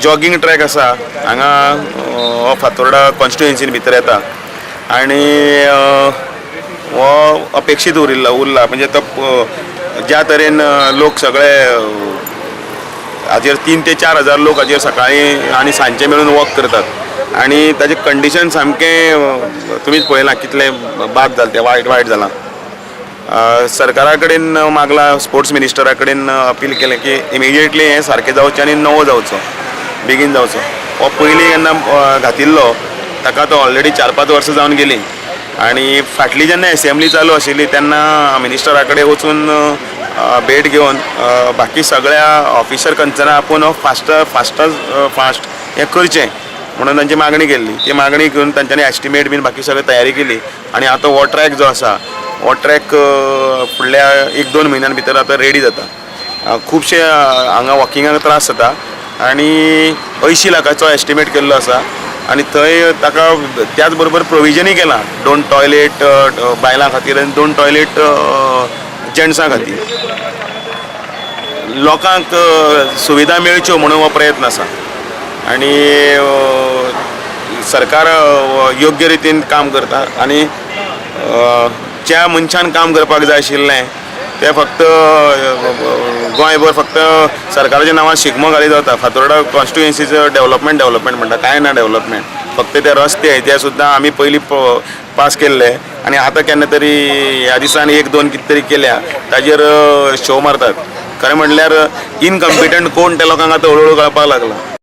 Jogging track आसा हांगा. हो फातोर्डा कॉन्स्टिट्युएन्सीन भितर येता आनी हो अपेक्षीत उरिल्लो उरला. म्हणजे तो ज्या तरेन लोक सगळे हाजेर 3 ते 4 हजार लोक हाजेर सकाळी आनी सांजचे मेळून वॉक करतात आनी ताजें कंडिशन सामकें तुमीच पळयलां कितलें बाद जालें तें, वायट वायट जालां. सरकारा कडेन मागला, स्पोर्ट्स मिनिस्टरा कडेन अपील केलें की इमिजिएटली हें सारकें जावचें आनी नवो जावचो, बेगीन जावचो. हो पयलीं जेन्ना घातिल्लो ताका तो ऑलरेडी 4-5 वर्सां जावन गेलीं आनी फाटली जेन्ना एसेंब्ली चालू आशिल्ली तेन्ना मिनिस्टरा कडेन वचून भेट घेवन बाकी सगळ्या ऑफिसर कन्सर्ना आपोवन हो फास्ट फास्ट फास्ट हें करचें म्हणून तांची मागणी केल्ली. ती मागणी घेवन तांच्यांनी एस्टिमेट बीन बाकी सगळी तयारी केली आनी आतां हो ट्रॅक जो आसा, हो ट्रॅक फुडल्या 1-2 म्हयन्यां भितर आतां रेडी जाता. खुबशे हांगा वॉकिंगाक त्रास जाता आनी 80 लाखाचो एस्टिमेट केल्लो आसा आनी थंय ताका त्याच बरोबर प्रोविजनूय केलां, दोन टॉयलेट बायलां खातीर आनी दोन टॉयलेट जेंट्सां खातीर. लोकांक सुविधा मेळच्यो म्हणून हो प्रयत्न आसा आनी सरकार योग्य रितीन काम करता आनी ज्या मनशान काम करपाक जाय आशिल्लें ते फक्त गोंयभर फक्त सरकाराच्या नांवान शिगमो घालीत वता. फातोर्डा कॉन्स्टिट्युएन्सीचो डेव्हलपमेंट डेव्हलपमेंट म्हणटा, कांय ना डेव्हलपमेंट. फक्त ते रस्ते ते सुद्दां आमी पयलीं पास केल्ले आनी आतां केन्ना तरी ह्या दिसांनी एक दोन कितें तरी केल्या, ताजेर शो मारतात. खरें म्हणल्यार इनकम्पिटंट कोण ते लोकांक आतां हळू हळू कळपाक लागला.